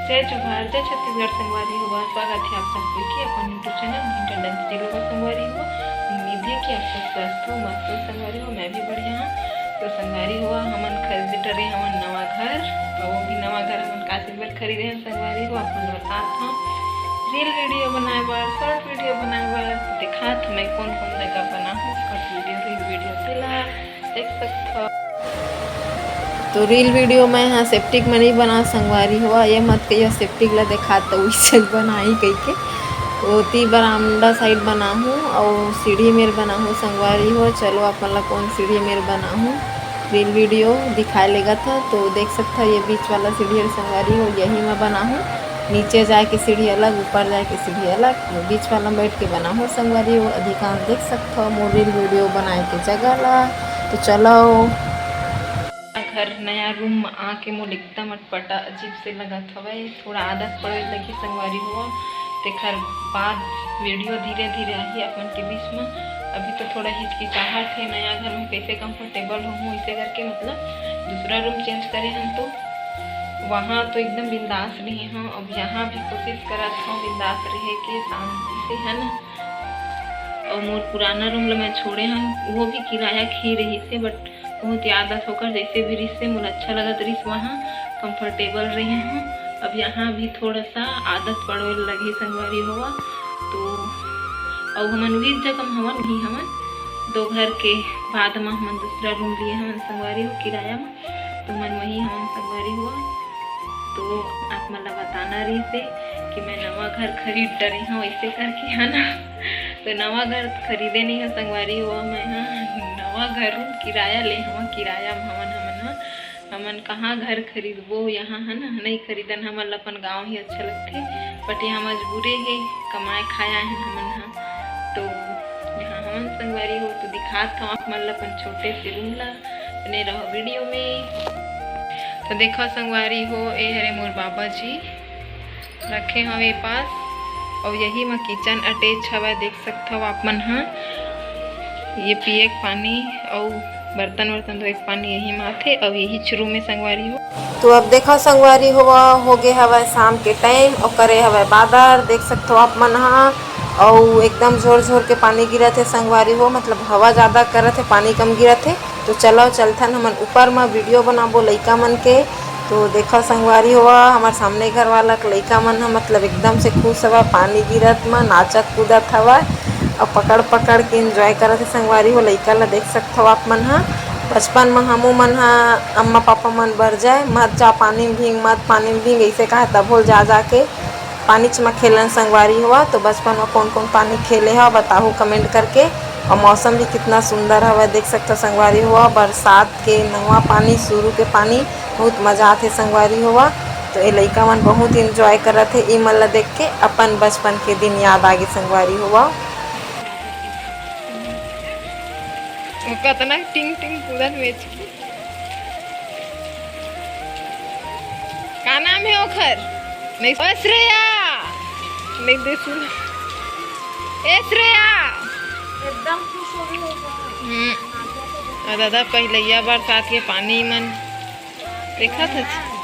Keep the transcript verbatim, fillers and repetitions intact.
जय जोहार, जय छत्तीसगढ़ संगवारी हो, स्वागत है आप सबको के अपन YouTube चैनल घंटा डांस स्टूडियो में संगवारी हो। उम्मीद है कि आप सब स्वस्थ हो, मस्त हो संगवारी हो। मैं भी बढ़िया हूँ। तो संगवारी हो, हमन खरीदे डरे हमन नवा घर, तो वो भी नवा घर हमन काशी बर खरीदे हैं संगवारी हो। अपन बतात हूँ रील वीडियो बनाए बर, शॉर्ट वीडियो बनाए बर, तो दिखात हूँ मैं कौन कौन जगह बना हूँ शॉर्ट वीडियो, रील वीडियो, तेला देख सकत हो। तो रील वीडियो मैं यहाँ सेप्टिक में नहीं बना संगवारी हो, ये मत कहियो सेप्टिक ला देखा तो वैसे बनाई कह के। ओती बरामदा साइड बना हूँ और सीढ़ी मेर बना हूँ संगवारी हो। चलो अपन ला कौन सीढ़ी मेर बना हूँ, रील वीडियो दिखाए लेगा था। तो देख सकता ये बीच वाला सीढ़ी है संगवारी हो, यही मैं बना हूँ। नीचे जाए के सीढ़ी अलग, ऊपर जाए के सीढ़ी अलग, बीच वाला में बैठ के बना हूँ संगवारी हो। अधिकांश देख सकता हो मोर रील वीडियो बनाए के जगह ला। तो चलो। घर नया रूम में आके मोर एकदम अटपटा अजीब से लगत हवय, थोड़ा आदत पड़े लगी संगवारी हो, तेखर बाद वीडियो धीरे धीरे आही अपन के बीच में। अभी तो थोड़ा हिचकिचाहट है नया घर में कैसे कंफर्टेबल होहूँ, इसे करके मतलब दूसरा रूम चेंज करे हन तो वहाँ तो एकदम बिंदास रहे हूँ। अब यहाँ भी कोशिश करत हूँ बिंदास रहे के, शांति से, है ना। और मोर पुराना रूम ला मैं छोड़े हूँ, वो भी किराया के ही रहिस हे, but बहुत याद आत होकर, जैसे भी रिहिस हे मोला अच्छा लगत रिहिस, वहाँ कंफर्टेबल रहे हूँ। अब यहाँ भी थोड़ा सा आदत पड़े लगे संगवारी हो। तो अउ हमन उही जगह में हवन, उही हमन दो घर के बाद में हमन दूसरा रूम लिए हवन संगवारी हो किराया में, तो हमन वही हवन संगवारी हो। तो आप मन ला बताना रहिस हे कि मैं नवा घर खरीद डरे हूँ ऐसे करके, है ना। तो नवा घर खरीदे नहीं है संगवारी हो, मैं हाँ नवा घर रूम किराया ले हूँ, किराया में हवन हमन हा। हमन कहाँ घर खरीदबो यहाँ, है ना, नहीं खरीदन। हमन ला अपन गाँव ही अच्छा लगथे, but यहाँ मजबूरे हे, कमाए खाए आए हन हमन हा। तो यहाँ हमन संगवारी हो, तो दिखात हूँ आप मन ला अपन छोटे से रूम ला, बने रहो वीडियो में। तो देखो संगवारी हो, ए हरे मोर बाबा जी रखे हवे पास, और यही में किचन अटैच हवय, देख सकथव आप मन ह। ये पिए के पानी अउ बर्तन वर्तन धोए के पानी यही में आथे, अउ यही रूम में संगवारी हो। तो अब देखो संगवारी हो, हो गे हवय शाम के टाइम, अउ करे हवय बादर, देख सकथव आप मन ह। अउ एकदम झोर झोर के पानी गिरत हे संगवारी हो, मतलब हवा ज़्यादा करत हे, पानी कम गिरत हे। तो चलो चलथन हमन ऊपर म वीडियो बनाबो लइका मन के। तो देखो संगवारी हो, हमर सामने घर वाला के लइका मन ह मतलब एकदम से खुश हवय, पानी गिरत म नाचत कूदत हवय अउ पकड़ पकड़ के एंजॉय करत हे संगवारी हो। लइका ला देख सकथव आप मन ह, बचपन म हमू मन ह अम्मा पापा मन बर जाय, "मत जा पानी म भींग, मत पानी म भींग," अइसे कहे, तभो ल जा जा के पानीच म खेलन संगवारी हो। तो बचपन म कौन कौन पानी खेले हो बताहू कमेंट करके। और मौसम भी कितना सुंदर हवय, देख सकथव संगवारी हो, बरसात के नवा पानी, शुरू के पानी, बहुत मजा आथे संगवारी हो। तो ये लइका मन बहुत एंजॉय करत हे, ई मन ला देख के अपन बचपन के दिन याद आगे संगवारी हो। वो कतना टिंग टिंग कूदत मेच। का नाम है ओखर? नहीं, ओ श्रेया। नहीं दे सुन। ए श्रेया। एकदम खुश हो गई होगा। हम्म। और दादा पहिलैया बरसात के पानी मन देखत हस।